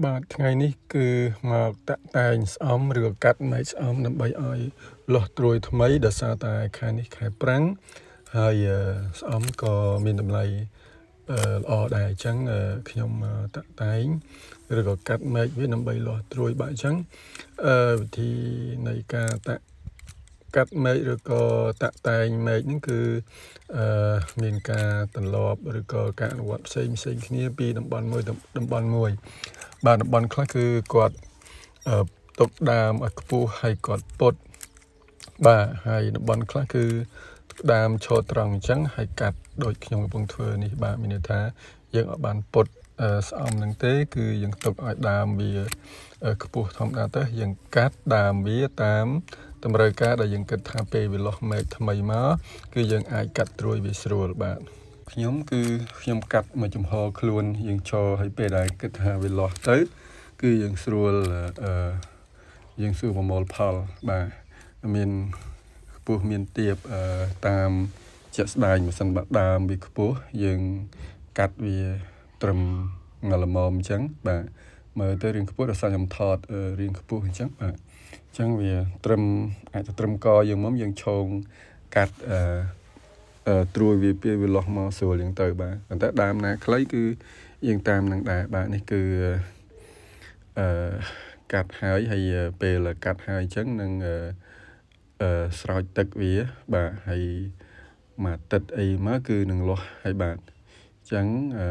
បាទថ្ងៃនេះគឺមកតាក់តែងស្អំឬក៏កាត់មែកស្អំដើម្បីឲ្យលាស់ត្រួយថ្មីដោយសារតែខែនេះខែប្រាំងហើយស្អំក៏មានតម្លៃល្អដែរអញ្ចឹងខ្ញុំមកតាក់តែងឬក៏កាត់មែកវាដើម្បីលាស់ត្រួយបាទអញ្ចឹងវិធីនៃការតាក់កាត់មែកឬក៏តាក់តែងមែកហ្នឹងគឺមានការទម្លាប់ឬក៏ការអនុវត្តផ្សេងផ្សេងគ្នាពីតំបន់មួយទៅតំបន់មួយ បាទតំបន់ខ្លះគឺគាត់ទុកដើមឲ្យខ្ពស់ហើយគាត់ពត់បាទហើយតំបន់ខ្លះគឺដើមឈរត្រង់អញ្ចឹងហើយកាត់ដូចខ្ញុំកំពុងធ្វើនេះបាទមានន័យថាយើងអត់បានពត់ស្អំនឹងទេ គឺយើងទុកឲ្យដើមវាខ្ពស់ធម្មតាទៅយើងកាត់ដើមវាតាមតម្រូវការដែលយើងគិតថាពេលវាលាស់មែកថ្មីមកគឺយើងអាចកាត់ត្រួយវាស្រួលបាទខ្ញុំគឺខ្ញុំកាត់មួយចំហខ្លួនយើងឈរឲ្យពេលដែលគិតថាវាលាស់ទៅ គឺយើងស្រួលអឺយើងស្រួលប្រមូលផលបាទមានខ្ពស់មានទៀបអឺតាមជាក់ស្ដែងម៉ាស៊ីនបាត់ដើមវាខ្ពស់យើងកាត់វាត្រឹមងល្មមអញ្ចឹងបាទមើលទៅរៀងខ្ពស់ដោយសារខ្ញុំថតរៀងខ្ពស់អញ្ចឹងបាទអញ្ចឹងវាត្រឹមអាចទៅត្រឹមកយើងមកយើងឈោងកាត់អឺត្រួយវាពេលវាលាស់មកស្រួលអញ្ចឹងទៅបាទប៉ុន្តែដើមណាខ្លីគឺយើងតាមនឹងដែរបាទនេះគឺអឺកាត់ហើយហើយពេលកាត់ហើយអញ្ចឹងនឹងអឺស្រោចទឹកវាបាទហើយមួយអាទិត្យអីមកគឺនឹងលាស់ហើយបាទអញ្ចឹងអឺ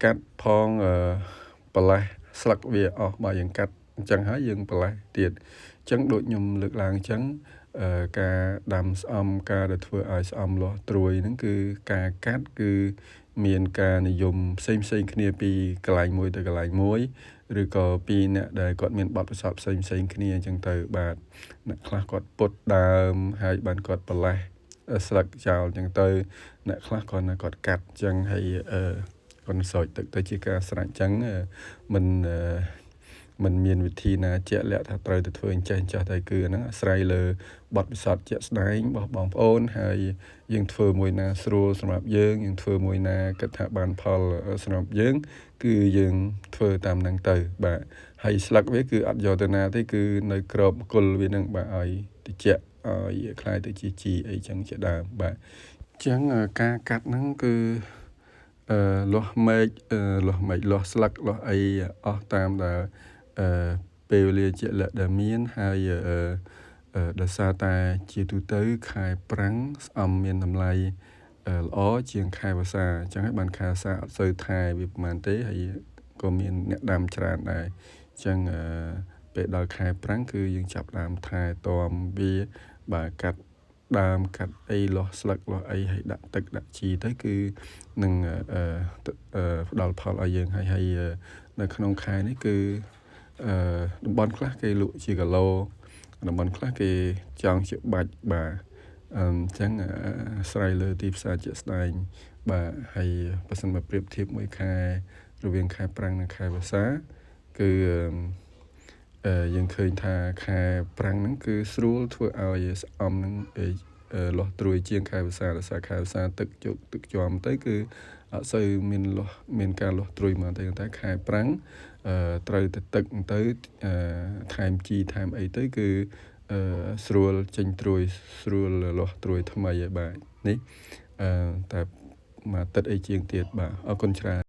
កាត់ផងអឺប្រលេះស្លឹកវាអស់បាទយើងកាត់អញ្ចឹងហើយយើងប្រលេះទៀតអញ្ចឹងដូចខ្ញុំលើកឡើងអញ្ចឹងការដាំស្អំការដែលធ្វើឲ្យស្អំលាស់ត្រួយហ្នឹងគឺការកាត់គឺមានការនិយមផ្សេងផ្សេងគ្នាពីកន្លែងមួយទៅកន្លែងមួយឬក៏ពីអ្នកដែលគាត់មានបទពិសោធន៍ផ្សេងផ្សេងគ្នាអញ្ចឹងទៅបាទអ្នកខ្លះគាត់ពត់ដើមហើយបានគាត់ប្រលេះស្លឹកចោលអញ្ចឹងទៅអ្នកខ្លះគាត់ណាគាត់កាត់អញ្ចឹងហើយអឺគាត់ស្រោចទឹកទៅជាការស្រេចអញ្ចឹងមិនมันមានវិធីណាជាក់លាក់ថាត្រូវទៅធ្វើអញ្ចេះអញ្ចោះតែគឺហ្នឹងអាស្រ័យលើបទពិសោធន៍ជាក់ស្ដែងរបស់បងប្អូនហើយយើងធ្វើមួយណាស្រួលសម្រាប់យើងយើងធ្វើមួយណាគិតថាបានផលសម្រាប់យើង គឺយើងធ្វើតាមហ្នឹងទៅបាទហើយស្លឹកវាគឺអត់យកទៅណាទេគឺនៅក្របគល់វានឹងបាទឲ្យតិចឲ្យក្លាយទៅជាជីអីចឹងជាដើមបាទអញ្ចឹងការកាត់ហ្នឹងគឺអឺលាស់មែកលាស់មែកលាស់ស្លឹកលាស់អីអស់តាមដែលអឺពេលវេលាជាក់លាក់ដែលមានហើយអឺដោយសារតែជាទូទៅខែប្រាំងស្អំមានតម្លៃល្អជាងខែវស្សាអញ្ចឹងហើយបានខែវស្សាអត់សូវថែវាប្រហែលទេហើយក៏មានអ្នកដាំច្រើនដែរអញ្ចឹងពេលដល់ខែប្រាំងគឺយើងចាប់ដើមថែទាំវាបាទកាត់ដើមកាត់អីលាស់ស្លឹកលាស់អីហើយដាក់ទឹកដាក់ជីទៅគឺនឹងផ្ដល់ផលឲ្យយើងហើយហើយនៅក្នុងខែនេះគឺអឺតំបន់ខ្លះគេលក់ជាគីឡូតំបន់ខ្លះគេចង់ជាបាច់បាទអញ្ចឹងអាស្រ័យលើទីផ្សារជាក់ស្ដែងបាទហើយបើសិនមកប្រៀបធៀបមួយខែរវាងខែប្រាំងនិងខែវស្សាគឺអឺយើងឃើញថាខែប្រាំងហ្នឹងគឺស្រួលធ្វើឲ្យស្អំហ្នឹងលាស់ត្រួយជាងខែវស្សាដោយសារខែវស្សាទឹកជោគទឹកជាំទៅគឺអត់សូវមានលាស់មានការលាស់ត្រួយមកទេតែខែប្រាំងអឺត្រូវទៅទឹកទៅអឺថែមជីថែមអីទៅគឺអឺស្រួលចេញត្រួយស្រួលលាស់ត្រួយថ្មីហើយបាទនេះអឺតែមួយអាទិត្យអីជាងទៀតបាទអរគុណច្រើន។